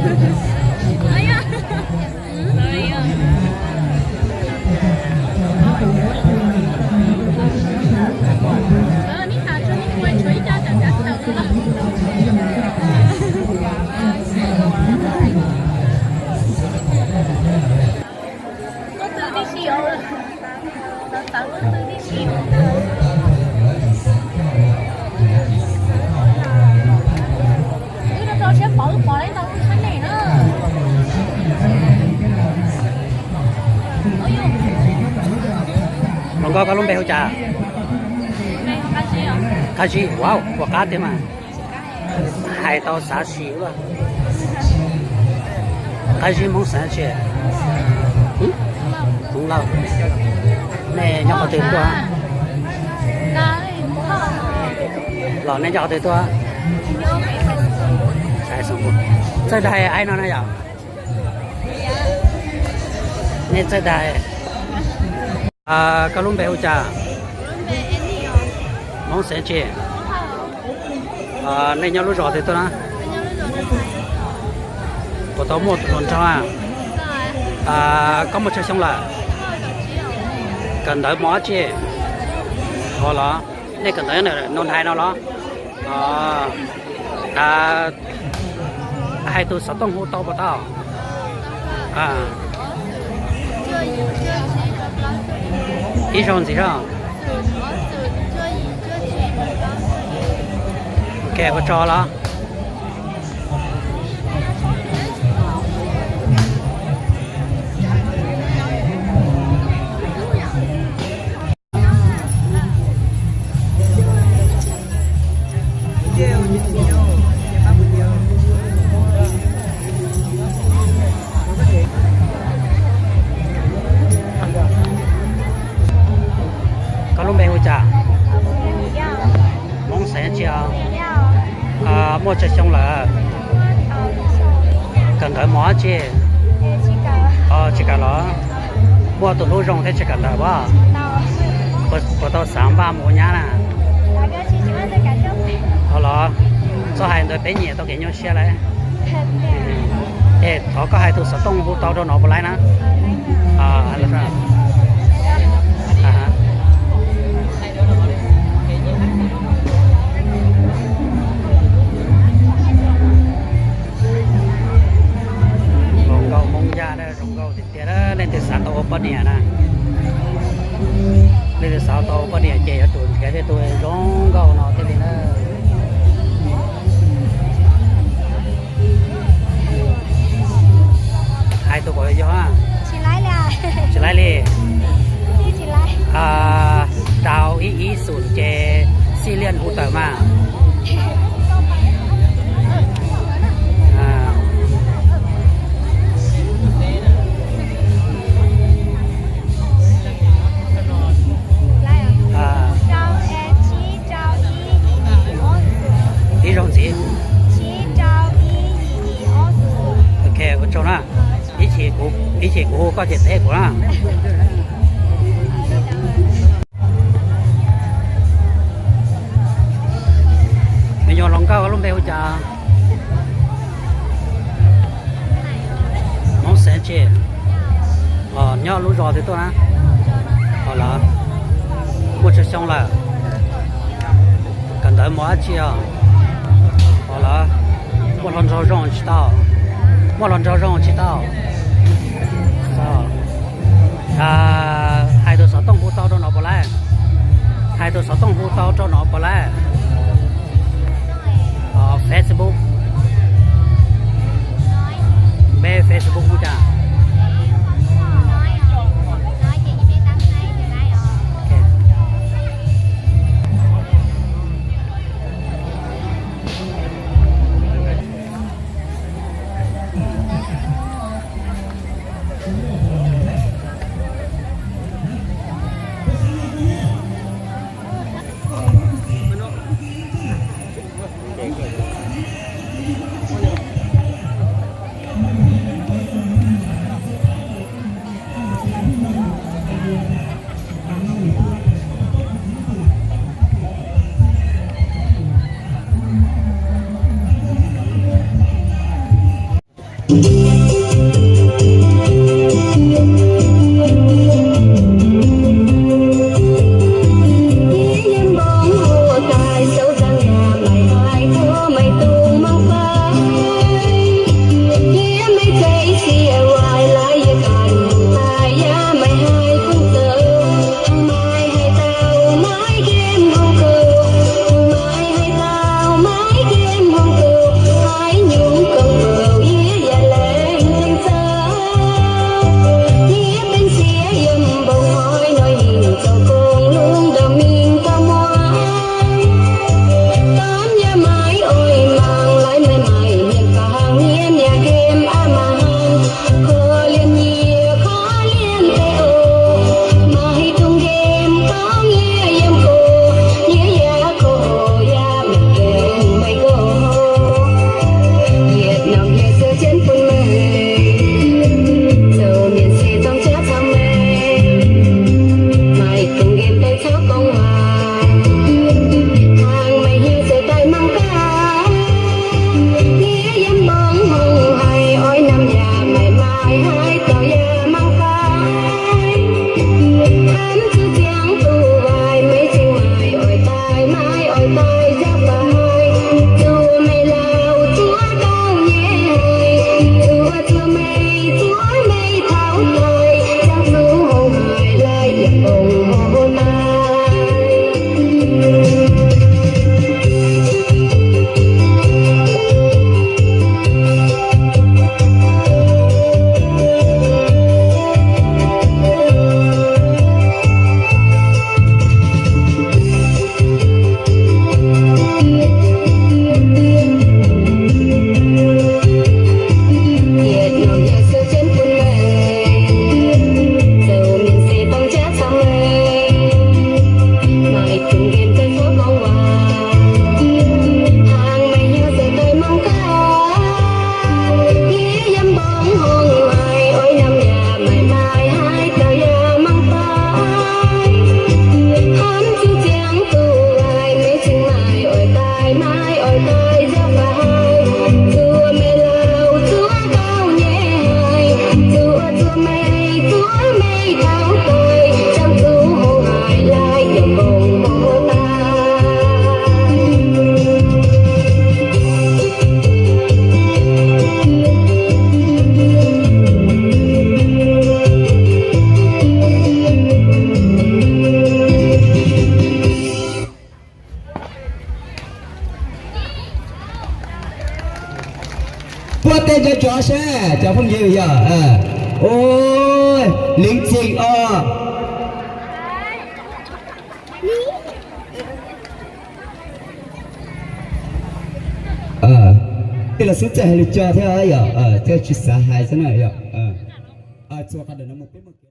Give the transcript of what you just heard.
Hluas nkauj, koj lub npe hu cas? Qab Zib. Wow, ua qab tiag mas. Hais tau xav sim luaj. Qab Zib Hmoob xeem tsi? Hmoob Lauj. Nej nyob qhov twg tuaj? Los nej nyob qhov twg tuaj? Txawj dag aib no na yom? Nej txawj dag. Koj lub npe hu cas? Hmoob xeem tsi? Nej nyob lub zos twg tuaj na? Puas tau muaj tus hluas nraug? Koj muaj tsawg xyoo lawm? Kawm ntawv mos dab tsi? Ua los, nej kawm ntawv nyob Nus Nthais no los? Hais tus xov tooj hu tau puas tau? Ib zaug ntxiv os. Ok, ua tsaug los. Koj lub npe hu cas? Hmoob xeem tsi os? Muaj tsawg xyoo lawm? Kawm ntawv mos dab tsi? Tsis kawm los? Muaj tus hlub zoo thiab tsis kawm ntawv puas? Puas tau xav npaj mus ua nyab na? Los, txhob hais ntawd, peb nyiam tau kev nyuaj siab lawm. Es thov koj hais tus xov tooj hu tau rau no puas laib na? Hluas nkauj Hmoob Yaj zoo nkauj tiag tiag. Nej twg xav tau ua poj niam na, nej twg xav tau ua poj niam ces yuav tsum nrhiav tej tus zoo nkauj no thiaj li na. Hais tus kom yog. Tsis laib li. Rau ib ib xum ces xij liaj hu tawm mas. Ib zaug ntxiv. Ok, ua tsaug na. Ib chim kuv hu koj ces teb kuv na. Me nyuam hluas nkauj, koj lub npe hu cas? Hmoob xeem tsi? Nyob lub zos twg tuaj na? Los, muaj tsawg xyoo lawm? Kawm ntawv mos dab tsi os? Los, muaj hluas nraug zoo tsis tau? Muaj hluas nraug zoo tsis tau? Hais tus xov tooj hu tau rau no puas laib? Hais tus xov tooj hu tau rau no puas laib? Facebook. Npe Facebook hu cas? Puab tej cov tsov sab cov phooj ywg yog, o, Leej Txim os. Tej los xub txawj hais lus coj thiab yog, txawj tsis xav hais xwb na yog. Txhua qhov ntawm no mus peb mus